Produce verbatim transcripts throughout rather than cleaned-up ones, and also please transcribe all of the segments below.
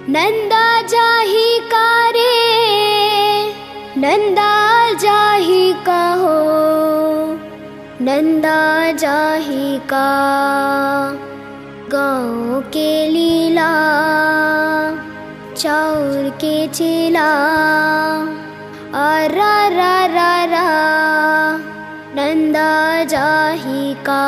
नंदा जाही का रे, नंदा जाही का हो, नंदा जाही का। गाँव के लीला, चाउर के चीला, आ रा रा रा रा, नंदा जाही का।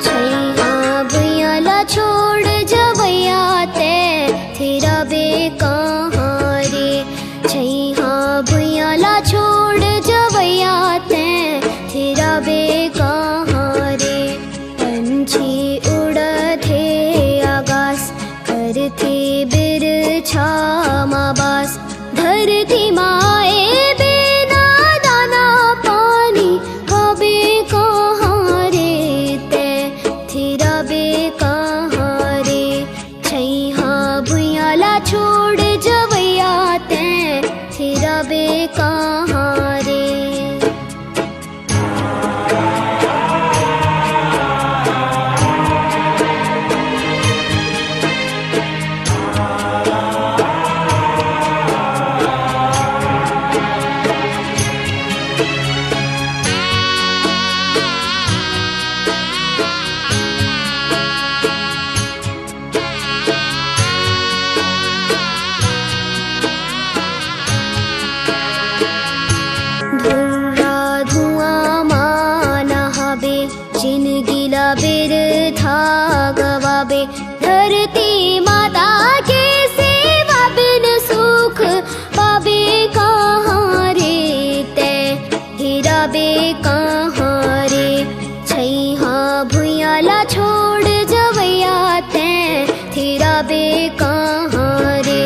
छैहा भुइयां ला छोड़ जवैया तैं, थिराबे कहाँ रे? छैहा भुइयां ला छोड़ जवैया तैं, थिराबे कहाँ रे? पंछी उड़थे आकाश, करथे बिरछा मा बास। धरती माए बिना दाना पानी, हबे कहाँ रे तैं, थिराबे कहाँ रे? छैहा भुइयां ला छोड़ जवैया तैं, थिराबे कहाँ रे? धुर्रा धुआं मा नहाबे, जिनगी ला बिरथा गवाबे। धरती माता के सेवा बिन सुख पाबे कहाँ रे तैं, थिराबे कहाँ रे? छैहा भुइयां ला छोड़ जवैया तैं, थिराबे कहाँ रे?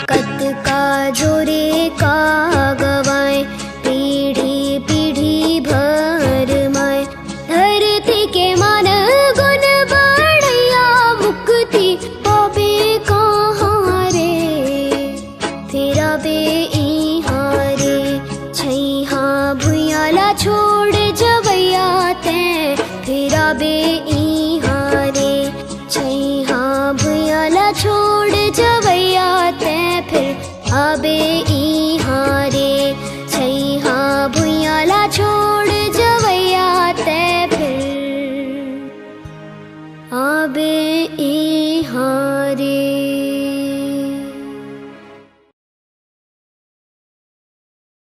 कतका जोरे का गवाए, पीढ़ी पीढ़ी भर माए। धरती के मान गुन बढ़ैया, मुक्ति पाबे कहाँ रे? फिरबे इहाँ रे, छैहा भुइयां ला छोड़ जवैया तैं। फिरबे इहाँ रे, छैहा भुइयां ला छोड़ जवैया तैं। फिर अबे इहाँ रे, छैहा भुइयां ला छोड़